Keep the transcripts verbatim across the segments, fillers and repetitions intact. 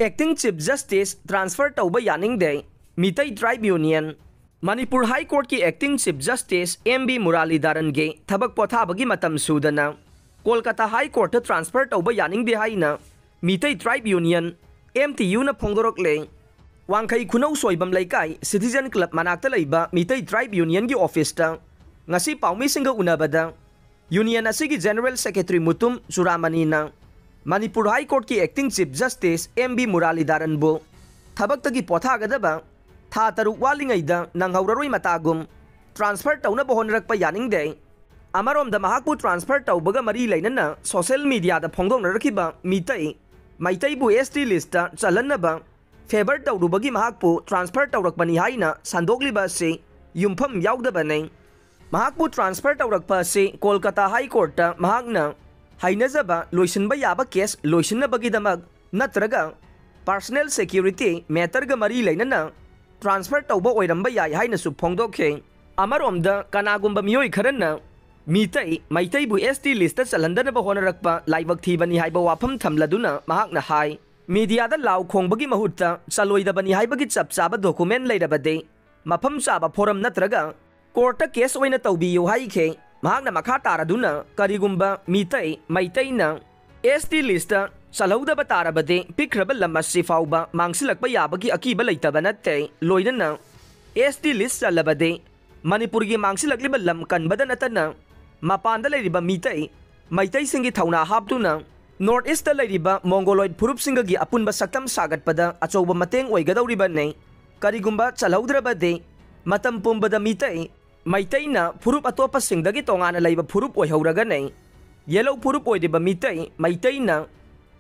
Acting Chief Justice transfer ꯇꯧꯕ ꯌꯥꯅꯤꯡꯗꯦ, Meitei Tribe Union꯫ Manipur High Courtꯀꯤ Acting Chief Justice M B ꯃꯨꯔꯥꯂꯤꯙꯔꯟꯒꯤ ꯊꯕꯛ ꯄꯣꯊꯥꯕꯒꯤ ꯃꯇꯝ ꯁꯨꯗꯅ ꯀꯣꯜꯀꯇꯥ High Courtꯇ transfer ꯇꯧꯕ ꯌꯥꯅꯤꯡꯗꯦ ꯍꯥꯏꯅ Meitei Tribe Union, M T Uꯅ ꯐꯣꯡꯗꯣꯔꯛꯂꯦ꯫ ꯋꯥꯡꯈꯩ ꯈꯨꯅꯧ ꯁꯣꯏꯕꯝ ꯂꯩꯀꯥꯏ Citizen Club ꯃꯅꯥꯛꯇ ꯂꯩꯕ ꯃꯤꯇꯩ Tribe Unionꯒꯤ officeꯇ ꯉꯁꯤ ꯄꯥꯎꯃꯤꯁꯤꯡꯒ ꯎꯅꯕꯗ Union ꯑꯁꯤꯒꯤ General Secretary Mutum ꯆꯨꯔꯥꯃꯅꯤꯅ Manipur High Courtꯀꯤ Acting Chief Justice M B ꯃꯨꯔꯥꯂꯤꯙꯔꯟꯕꯨ ꯊꯕꯛꯇꯒꯤ ꯄꯣꯊꯥꯒꯗꯕ ꯊꯥ ꯇꯔꯨꯛ ꯋꯥꯠꯂꯤꯉꯩꯗ ꯅꯪꯍꯧꯔꯔꯣꯏ ꯃꯇꯥꯒꯨꯝ transfer ꯇꯧꯅꯕ ꯍꯣꯠꯅꯔꯛꯄ ꯌꯥꯅꯤꯡꯗꯦ꯫ ꯑꯃꯔꯣꯝꯗ ꯃꯍꯥꯛꯄꯨ transfer ꯇꯧꯕꯒ ꯃꯔꯤ ꯂꯩꯅꯅ social mediaꯗ ꯐꯣꯡꯗꯣꯛꯅꯔꯛꯈꯤꯕ Meitei, ꯃꯩꯇꯩꯕꯨ S T listꯇ ꯆꯜꯍꯟꯅꯕ favour ꯇꯧꯔꯨꯕꯒꯤ ꯃꯍꯥꯛꯄꯨ transfer ꯇꯧꯔꯛꯄꯅꯤ ꯍꯥꯏꯅ ꯁꯟꯗꯣꯛꯂꯤꯕ ꯑꯁꯤ ꯌꯨꯝꯐꯝ ꯌꯥꯎꯗꯕꯅꯤ꯫ ꯃꯍꯥꯛꯄꯨ transfer ꯇꯧꯔꯛꯄ ꯑꯁꯤ ꯀꯣꯜꯀꯇꯥ High Courtꯇ ꯃꯍꯥꯛꯅ ꯍꯩꯅꯖꯕ ꯂꯣꯏꯁꯤꯟꯕ ꯌꯥꯕ case ꯂꯣꯏꯁꯤꯟꯅꯕꯒꯤꯗꯃꯛ ꯅꯠꯇ꯭ꯔꯒ personal security matterꯒ ꯃꯔꯤ ꯂꯩꯅꯅ transfer ꯇꯧꯕ ꯑꯣꯏꯔꯝꯕ ꯌꯥꯏ ꯍꯥꯏꯅꯁꯨ ꯐꯣꯡꯗꯣꯛꯈꯤ꯫ ꯑꯃꯔꯣꯝꯗ ꯀꯅꯥꯒꯨꯝꯕ ꯃꯤꯑꯣꯏ ꯈꯔꯅ ꯃꯤꯇꯩ, ꯃꯩꯇꯩꯕꯨ S T listꯇ ꯆꯜꯍꯟꯗꯅꯕ ꯍꯣꯠꯅꯔꯛꯄ ꯂꯥꯏꯕꯛ ꯊꯤꯕꯅꯤ ꯍꯥꯏꯕ ꯋꯥꯐꯝ ꯊꯝꯂꯗꯨꯅ ꯃꯍꯥꯛꯅ ꯍꯥꯏ, mediaꯗ ꯂꯥꯎ ꯈꯣꯡꯕꯒꯤ ꯃꯍꯨꯠꯇ ꯆꯜꯂꯣꯏꯗꯕꯅꯤ ꯍꯥꯏꯕꯒꯤ ꯆꯞ ꯆꯥꯕ document ꯂꯩꯔꯕꯗꯤ ꯃꯐꯝ ꯆꯥꯕ forum ꯅꯠꯇ꯭ꯔꯒ courtꯇ case ꯑꯣꯏꯅ ꯇꯧꯕꯤꯌꯨ ꯍꯥꯏꯈꯤ꯫ ꯃꯍꯥꯛꯅ ꯃꯈꯥ ꯇꯥꯔꯗꯨꯅ ꯀꯔꯤꯒꯨꯝꯕ ꯃꯤꯇꯩ, ꯃꯩꯇꯩꯅ S T listꯇ ꯆꯜꯍꯧꯗꯕ ꯇꯥꯔꯕꯗꯤ ꯄꯤꯛꯈ꯭ꯔꯕ ꯂꯝ ꯑꯁꯤ ꯐꯥꯎꯕ ꯃꯥꯡꯁꯤꯜꯂꯛꯄ ꯌꯥꯕꯒꯤ ꯑꯀꯤꯕ ꯂꯩꯇꯕ ꯅꯠꯇꯦ꯫ ꯂꯣꯏꯅꯅ S T list ꯆꯜꯂꯕꯗꯤ ꯃꯅꯤꯄꯨꯔꯒꯤ ꯃꯥꯡꯁꯤꯜꯂꯛꯂꯤꯕ ꯂꯝ ꯀꯟꯕꯗ ꯅꯠꯇꯅ ꯃꯄꯥꯟꯗ ꯂꯩꯔꯤꯕ ꯃꯤꯇꯩ, ꯃꯩꯇꯩꯁꯤꯡꯒꯤ ꯊꯧꯅꯥ ꯍꯥꯞꯇꯨꯅ North Eastꯇ ꯂꯩꯔꯤꯕ Mongoloid ꯐꯨꯔꯨꯞꯁꯤꯡꯒꯒꯤ ꯑꯄꯨꯟꯕ ꯁꯛꯇꯝ ꯁꯥꯒꯠꯄꯗ ꯑꯆꯧꯕ ꯃꯇꯦꯡ ꯑꯣꯏꯒꯗꯧꯔꯤꯕꯅꯤ꯫ ꯀꯔꯤꯒꯨꯝꯕ ꯆꯜꯍꯧꯗ꯭ꯔꯕꯗꯤ ꯃꯇꯝ ꯄꯨꯝꯕꯗ ꯃꯤꯇꯩ, ꯃꯩꯇꯩꯅ ꯐꯨꯔꯨꯞ ꯑꯇꯣꯞꯄꯁꯤꯡꯗꯒꯤ ꯇꯣꯉꯥꯟꯅ ꯂꯩꯕ ꯐꯨꯔꯨꯞ ꯑꯣꯏꯍꯧꯔꯒꯅꯤ꯫ ꯌꯦꯜꯍꯧ ꯐꯨꯔꯨꯞ ꯑꯣꯏꯔꯤꯕ ꯃꯤꯇꯩ, ꯃꯩꯇꯩꯅ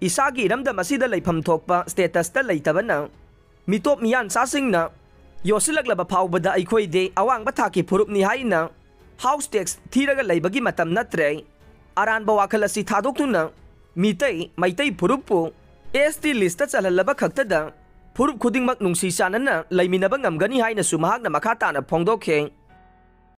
ꯏꯁꯥꯒꯤ ꯏꯔꯝꯗꯝ ꯑꯁꯤꯗ ꯂꯩꯐꯝ ꯊꯣꯛꯄ statusꯇ ꯂꯩꯇꯕꯅ ꯃꯤꯇꯣꯞ ꯃꯤꯌꯥꯟꯆꯥꯁꯤꯡꯅ ꯌꯣꯠꯁꯤꯜꯂꯛꯂꯕ ꯐꯥꯎꯕꯗ ꯑꯩꯈꯣꯏꯗꯤ ꯑꯋꯥꯡꯕ ꯊꯥꯛꯀꯤ ꯐꯨꯔꯨꯞꯅꯤ ꯍꯥꯏꯅ house tax ꯊꯤꯔꯒ ꯂꯩꯕꯒꯤ ꯃꯇꯝ ꯅꯠꯇ꯭ꯔꯦ꯫ ꯑꯔꯥꯟꯕ ꯋꯥꯈꯜ ꯑꯁꯤ ꯊꯥꯗꯣꯛꯇꯨꯅ ꯃꯤꯇꯩ, ꯃꯩꯇꯩ ꯐꯨꯔꯨꯞꯄꯨ S T listꯇ ꯆꯜꯍꯜꯂꯕ ꯈꯛꯇꯗ ꯐꯨꯔꯨꯞ ꯈꯨꯗꯤꯡꯃꯛ ꯅꯨꯡꯁꯤ ꯆꯥꯟꯅꯅ ꯂꯩꯃꯤꯟꯅꯕ ꯉꯝꯒꯅꯤ ꯍꯥꯏꯅꯁꯨ ꯃꯍꯥꯛꯅ ꯃꯈꯥ ꯇꯥꯅ ꯐꯣꯡꯗꯣꯛꯈꯤ꯫